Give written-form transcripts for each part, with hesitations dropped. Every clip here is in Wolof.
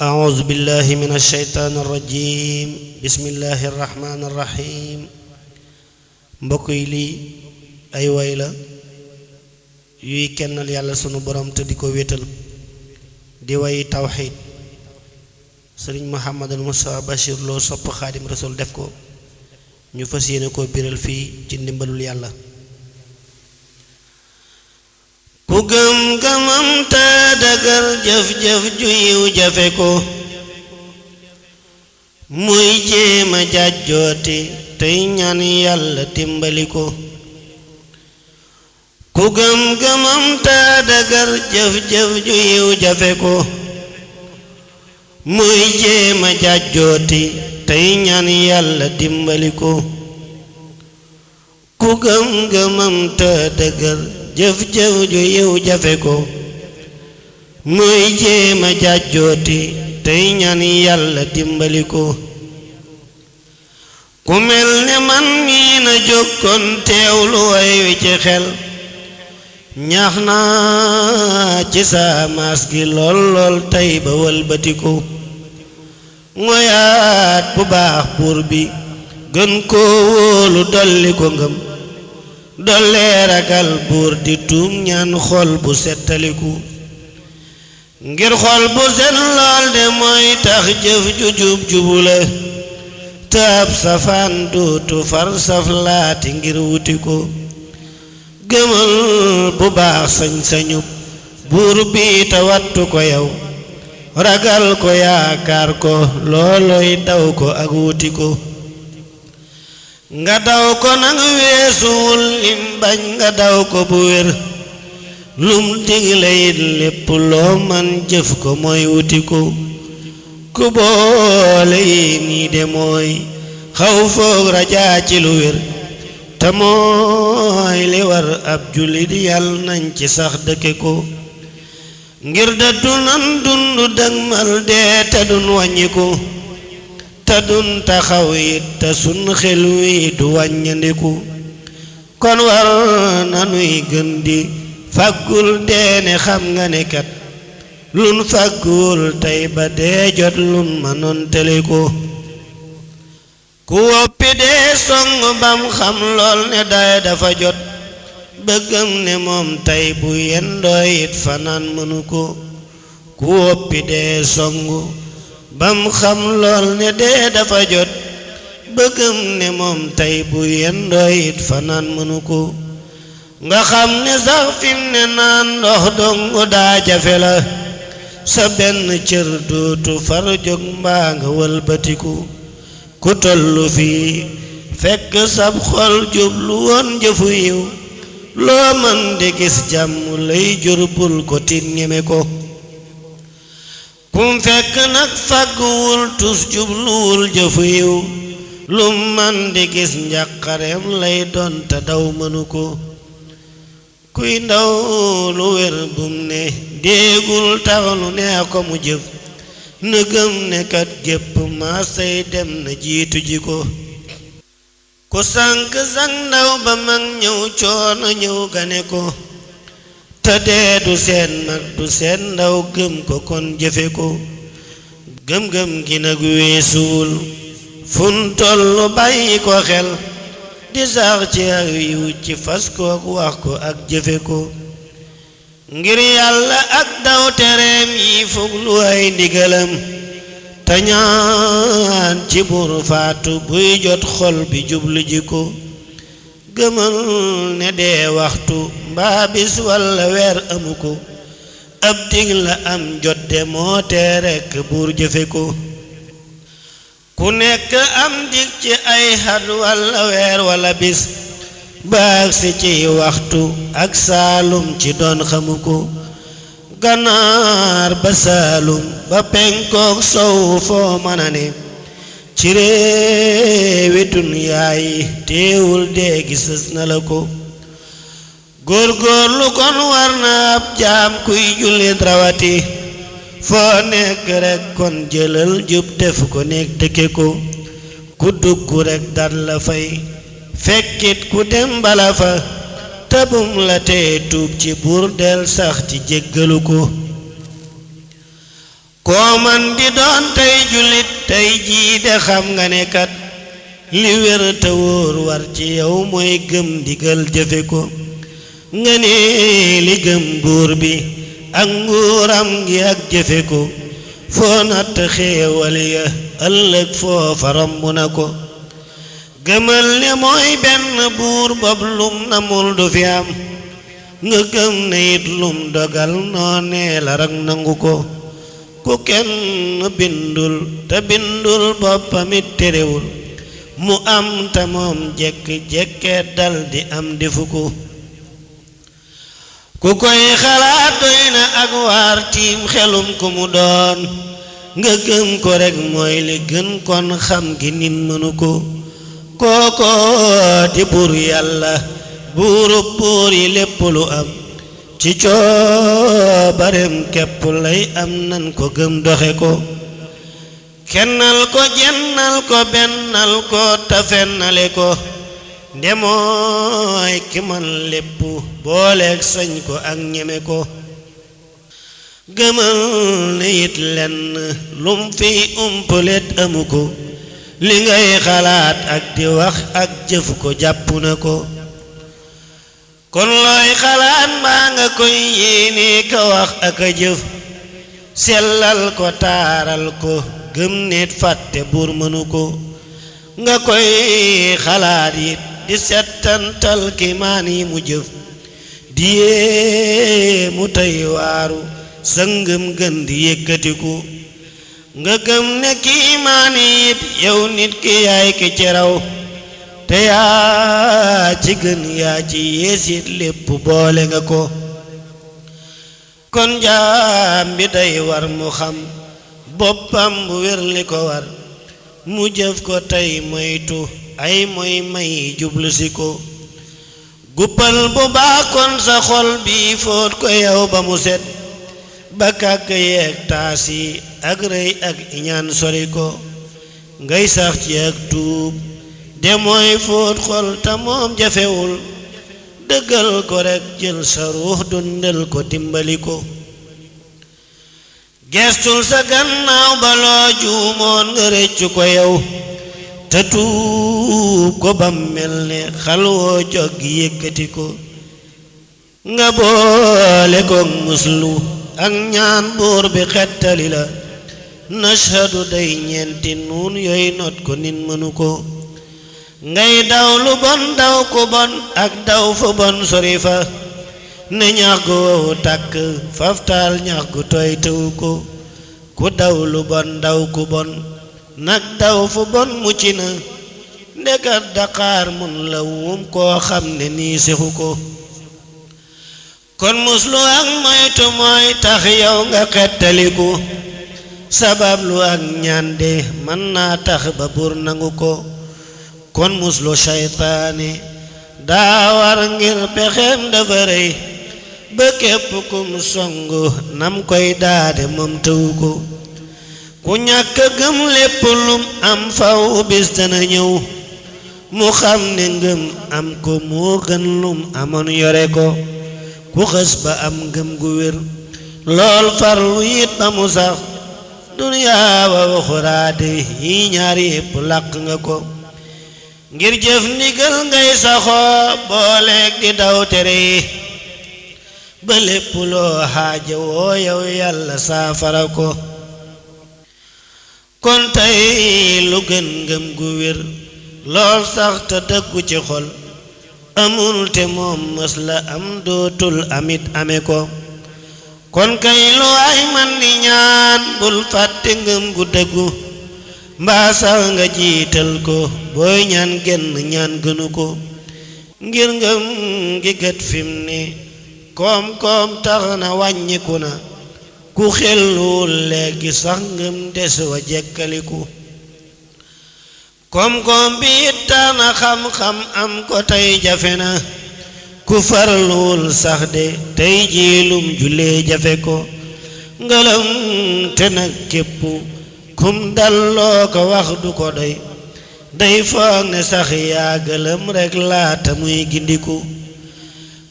أعوذ بالله من الشيطان الرجيم بسم الله الرحمن الرحيم mbokk yi lii ay way la yuy kennal yàlla sunu borom te di ko wéetal di way tawxiid sëriñ Muhammadul Mustafa Bachir Lo sopp Xaadim Rasul def ko ñu fas yéene ko biral fii ci ndimbalul yàlla. ku gëm gëmam te dëgër jëf-jëf ju yiw jafe ko muy jéema jàjjooti tey ñaan yàlla dimbali ko. ku gëm gëmam te dëgër jëf-jëf ju yiw jafe ko muy jéema jàjjooti tey ñaan yàlla dimbali ko. ku gëm gëmam te dëgër jëf-jëf ju yiw jafe ko muy jéema jàjjooti tey ñaan yàlla dimbali ko. ku mel ne man mii na jokkoon teewlu way wi ci xel ñaax naa ci saa maas gi lool lool tey ba wëlbatiku ngoyaat bu baax buur bi gën koo wóolu dolli ko ngëm dollee ragal buur di tuum ñaan xol bu settaliku ngir xol bu set lool de mooy tax jëf ju jub jubule taab safaan dootu far saf laati ngir wuti ko. gëmal bu baax sañ-sañu buur bi te wattu ko yow ragal ko yaakaar ko looloy daw ko ak wuti ko. nga daw ko nang weesuwul lim bañ nga daw ko bu wér lum digle it lépp loo man jëf ko mooy wuti ko. ku boole yi nii de mooy xaw foog rajaa ci lu wér te mooy li war ab jullit yàlla nañ ci sax dëkke ko. ngir dëddu nan dundu dëgmal dee te dun wàññiku te dun taxaw it te sun xel wi du wàññandiku. kon war nanuy gën di fàggul deene xam nga ne kat lun fàggul tey ba dee jot lun mënoon tele ko. ku woppi dee song bam xam lool ne day dafa jot bëggam ne moom tey bu yendoo it fanaan mënu ko. ku woppi dee song bam xam lool ne dee dafa jot bëggam ne moom tey bu yendoo it fanaan mënu ko. nga xam ne sax fim ne naan ndox dongu daa jafe la sa benn cër dootu far jóg mbaa nga wëlbatiku. ku tollu fii fekk sab xol jublu woon jëfu yiw loo man di gis jàmm lay jur bul ko tiit ñeme ko. kum fekk nag fàgguwul tus jubluwul jëfu yiw lum man di gis njàqareem lay doon te daw mënu ko. kuy ndaw lu wér bum ne déegul tax lu neex ko mu jëf na gëm ne kat gépp maa say dem na jiitu ji ko. ku sànk sang ndaw ba mag ñëw coono ñëw gane ko te dee du seen mag du seen ndaw gëm ko kon jëfe ko. gëm-gëm gi nag weesuwul fun tollu bàyyi ko xel di sax ci ak yiw ci fas kook wax ko ak jëfe ko. ngir yàlla ak daw tereem yi fuglu ay ndigalam te ñaan ci buur faatu buy jot xol bi jublu ji ko. gëmal ne dee waxtu mbaa bis walla weer amu ko ab dig la am jot de moo tee rekk buur jëfe ko. ku nekk am dig ci ay xat walla weer walla bis baag si ci waxtu ak saalum ci doon xamu ko. ganaar ba saalum ba penkook sow foo mën a ne ci réewi dunyaa yi teewul dee gisas na la ko. góorgóorlu kon war na ab jaam kuy jullit rawati foo nekk rekk kon jëlal jub def ko nekk dëkke ko. ku dugg rekk dat la fay fekkit ku dem bala fa tabum la tee tuub ci buur del sax ci jéggalu ko. koo man di doon tey jullit tey jii de xam nga ne kat li wér te wóor war ci yow mooy gëm digal jëfe ko nga ne li gëm buur bi ak nguuram gi ak jëfe ko foo natt xéewal ya ëllëg foofa romb na ko gëmal ne mooy benn buur bopp lum namul du fi am nga gëm ne it lum dogal noonee la rak nangu ko ku kenn bindul te bindul boppamit terewul mu am te moom jekk-jekkee dal di am defu ko ku koy xalaat doy na ak waar tiim xelum ku mu doon nga gëm ko rekk mooy li gën kon xam gi nit mënu ko kooko di buur yàlla buurub buur yi lépp lu am ci coobareem képp lay am nan ko gëm doxe ko kennal ko jennal ko bennal ko tafennale ko ndemooy ki man lépp booleeg sañ ko ak ñeme ko gëmal ne it lenn lum fi umpulet amu ko li ngay xalaat ak di wax ak jëf ko jàpp na ko kon looy xalaat mbaa nga koy yéene ka wax ak a jëf sellal ko taaral ko gëm nit fàtte buur mënu ko nga koy xalaat it di settantal kiimaan yi mu jëf di yéemu tey waaru sa ngëm gën di yëkkatiku nga gëm ne kiimaan it yow nit ki yaay ki ci raw te yaa ci gën yaa ci yeesit lépp boole nga ko kon jaam bi day war mu xam boppam bu wér li ko war mu jëf ko tey moytu ay moy may jublu si ko guppal bu baaxoon sa xol bi fóot ko yow ba mu set ba kàkk yeeg taas yi ak rëy ak iñaan sori ko ngay sax ci ak tuub de mooy fóot xol ta moom jafewul dëggal ko rekk jël sa ruux dundal ko dimbali ko gestul sa gannaaw ba loo juumoon nga rëccu ko yow te tuub ko bam mel ne xalwoo joggi yëkkati ko nga boole ko muslu ak ñaan buur bi xettali la nashhadu day ñeenti nuun yooyu not ko nit mënu ko ngay daw lu bon daw ku bon ak daw fu bon sori fa ne ñax gu wow tàkk faftaal ñax gu tooy tëw ko ku daw lu bon daw ku bon nag daw fu bon mucc na ndekat daqaar mun la wum koo xam ne nii sexu ko kon muslu ak moytu mooy tax yow nga xettaliku sabab lu ak ñande mën naa tax ba buur nangu ko kon muslu seytaane daa war ngir pexeem dafa rëy ba képp kum songu nam koy daade moom tëw ko ku ñàkk gëm lépp lum am faw bis dana ñëw mu xam ne ngëm am ko moo gën lum amoon yore ko ku xës ba am ngëm gu wér lool farlu it ba mu sax duniyaa wa waxuraade yi ñaar yépp làq nga ko ngir jëf ndigal ngay saxoo booleeg di daw tere yi ba lépp loo xaaja woo yow yàlla saafara ko kon tey lu gën ngëm gu wér lool sax te dëggu ci xol amul te moom mës la am dootul amit ame ko kon kay lu ay man di ñaan bul fàtte ngëm gu dëggu mbaa sax nga jiital ko booy ñaan genn ñaan gënu ko ngir ngëm gi gët fim ne koom-koom tax na wàññiku na ku xelluwul léegi sax ngëm des wa jekkaliku koom-koom bi it tax na xam-xam am ko tey jafe na ku farluwul sax de tey jiilum julee jafe ko ngalam te nag képp kum dalloo ko wax du ko doy day foog ne sax yaagalam rekk laata muy gindiku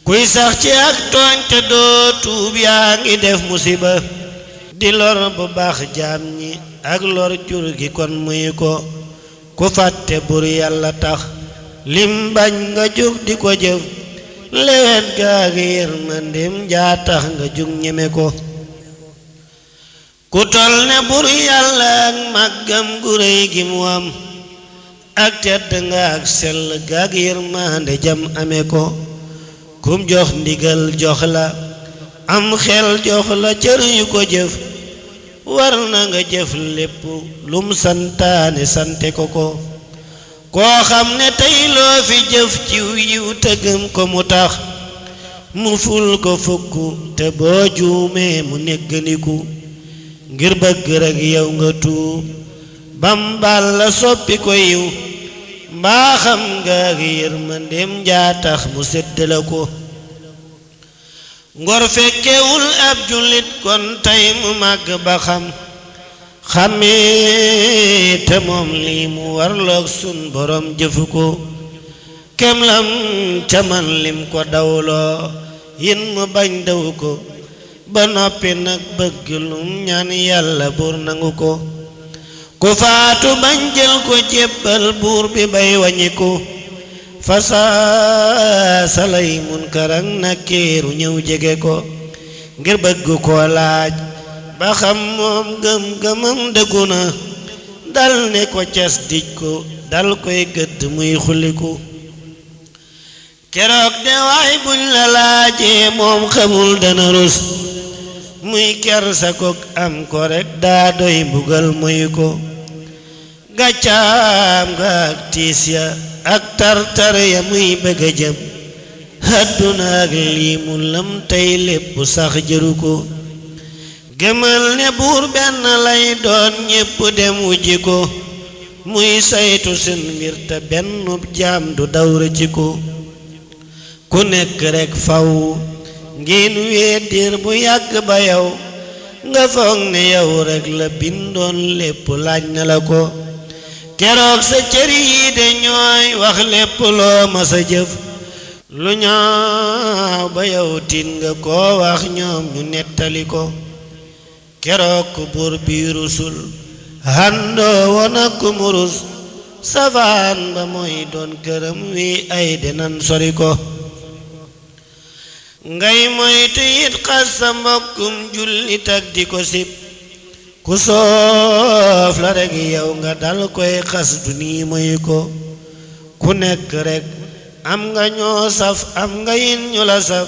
kuy sax ci ak tooñ te doo tuub yaa ngi def musiba di lor bu baax jaam ñi ak lor jur gi kon muy ko ku fàtte bur yàlla tax lim bañ nga jóg di ko jëf lewet gaag yërmandeem jaa tax nga jóg ñeme ko ku tol ne bur yàlla ak màggam gu réy gi mu am ak tedd nga ak sell gaag yërmande jam ame ko kum jox ndigal jox la am xel jox la cër yu ko jëf war na nga jëf lépp lum santaane sante ko ko koo xam ne tey loo fi jëf ciw yiw tëggam ko mu tax mu ful ko fukk te boo juumee mu negganiku ngir bëgg rekk yow nga tuub bam baal la soppi ko yiw mbaa xam nga ak yërmandeem jaa tax mu séddale ko ngor fekkewul ab jullit kon tey mu màgg ba xamee te moom lii mu warloog sun borom jëfu ko kem lam ca man lim ko dawloo yin mu bañ daw ko ba noppi nag bëgg lum ñaan yàlla buur nangu ko ku faatu bañ jël ko jébbal buur bi bay wañiku fasaa salay munkar ak nakiiru ñëw jege ko ngir bëgg koo laaj ba xam moom gëm-gëmam dëggu na dal ne ko cas dij ko dal koy gëdd muy xuliku keroog de waay buñ la laajee moom xamul dana rus muy kersa ko am ko rekk daa doy mbugal moy ko gàccaam nga ak tiis ya ak tartar ya muy bëgga jëm àdduna ak lii mu lam tey lépp sax jëru ko gëmal ne buur benn lay doon ñépp dem wujji ko muy saytu seen mbir te bennub jaam du daw rëcc ko ku nekk rekk faw ngeen weddir bu yàgg ba yow nga foog ne yow rekk la bindoon lépp laaj na la ko keroog sa cër yi de ñooy wax lépp loo ma sa jëf lu ñaaw ba yow tin nga koo wax ñoom ñu nettali ko keroog ku buur bi rusul handoo woon ak ku murus safaan ba mooy doon këram wi ay denan sori ko ngay moytu it xas sa mbokkum jullit ak di ko sib ku soof la rekk yow nga dal koy xas du nii moy ko ku nekk rekk am nga ñoo saf am nga yin ñu la saf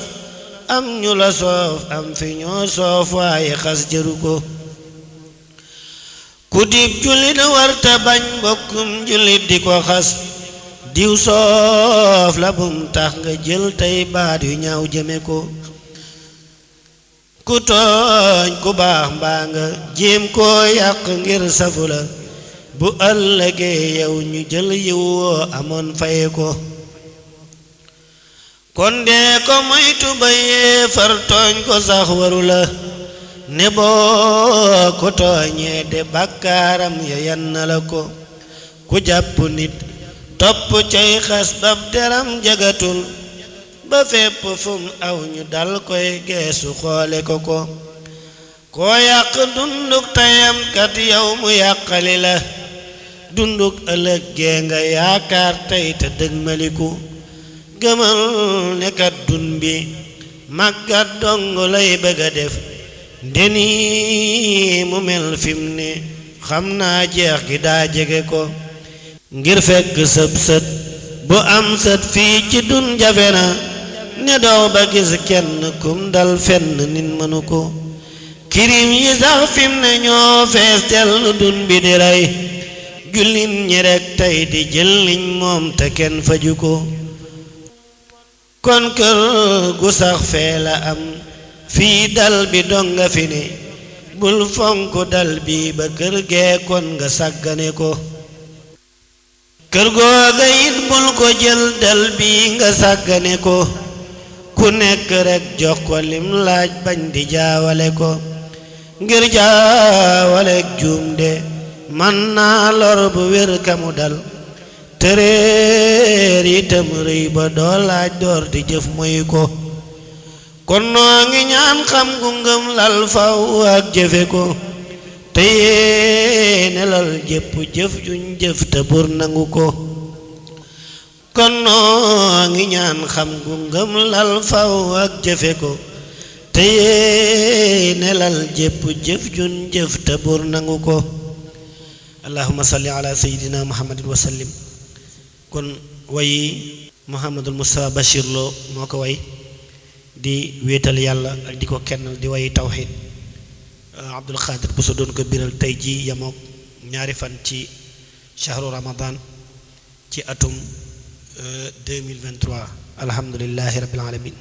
am ñu la soof am fi ñoo soof waaye xas jëru ko ku dib jullit warta bañ mbokkum jullit di ko xas diw soof la bum tax nga jël tey baat yu ñaaw jëme ko ku tooñ ku baax mbaa nga jéem koo yàq ngir safu la bu ëllëgee yow ñu jël yiw woo amoon faye ko kon dee ko moytu ba yéefar tooñ ko sax waru la ne boo ko tooñee de bàkkaaram ya yan na la ko ku jàpp nit topp cay xas bab deram jagatul ba fépp fum aw ñu dal koy geesu xoole ko ko koo yàq dunduk tayam kat yow mu yàqali la dunduk ëllëg gee nga yaakaar tey te dëgmaliku gëmal nekkat dun bi màggat dong lay bëgga def ndeni mu mel fim ne xam naa jeex gi daa jege ko ngir fekk sëb sët bu am sët fii ci dun jafe na ne dox ba gis kenn kum dal fenn nit mënu ko kirim yi sax fim ne ñoo fees tel nu dun bi di rey jullit ñi rekk tey di jël liñ moom te kenn faju ko kon kër gu sax fee la am fii dal bi donga fi ne bul fonk dal bi ba kër gee kon nga sàggane ko kër googa it bul ko jël dal bi nga sàggane ko ku nekk rekk jox ko lim laaj bañ di jaawale ko ngir jaawalek juum de man naa lor bu wér kamu dal tëréer itam rëy ba doo laaj door di jëf moy ko kon noo ngi ñaan xam gu ngëm lal faw ak jëfe ko te yéene lal jëpp jëf juñ jëf te bur nangu ko kon noo ngi ñaan xam gu ngëm lal faw ak jëfe ko te yéene lal jëpp jëf juñ jëf te bur nangu ko allahumma salli ala sayyidina muhammadin wa sallim kon wayi muhammadul mustafa bashir lo moo ko way di wéetal yàlla ak di ko kennal di way tawxid abdul xaadir bu so doon ko biral tey ji yamook ñaari fan ci shahru ramadan ci atum 2023 alhamdulillahi rabbil alamin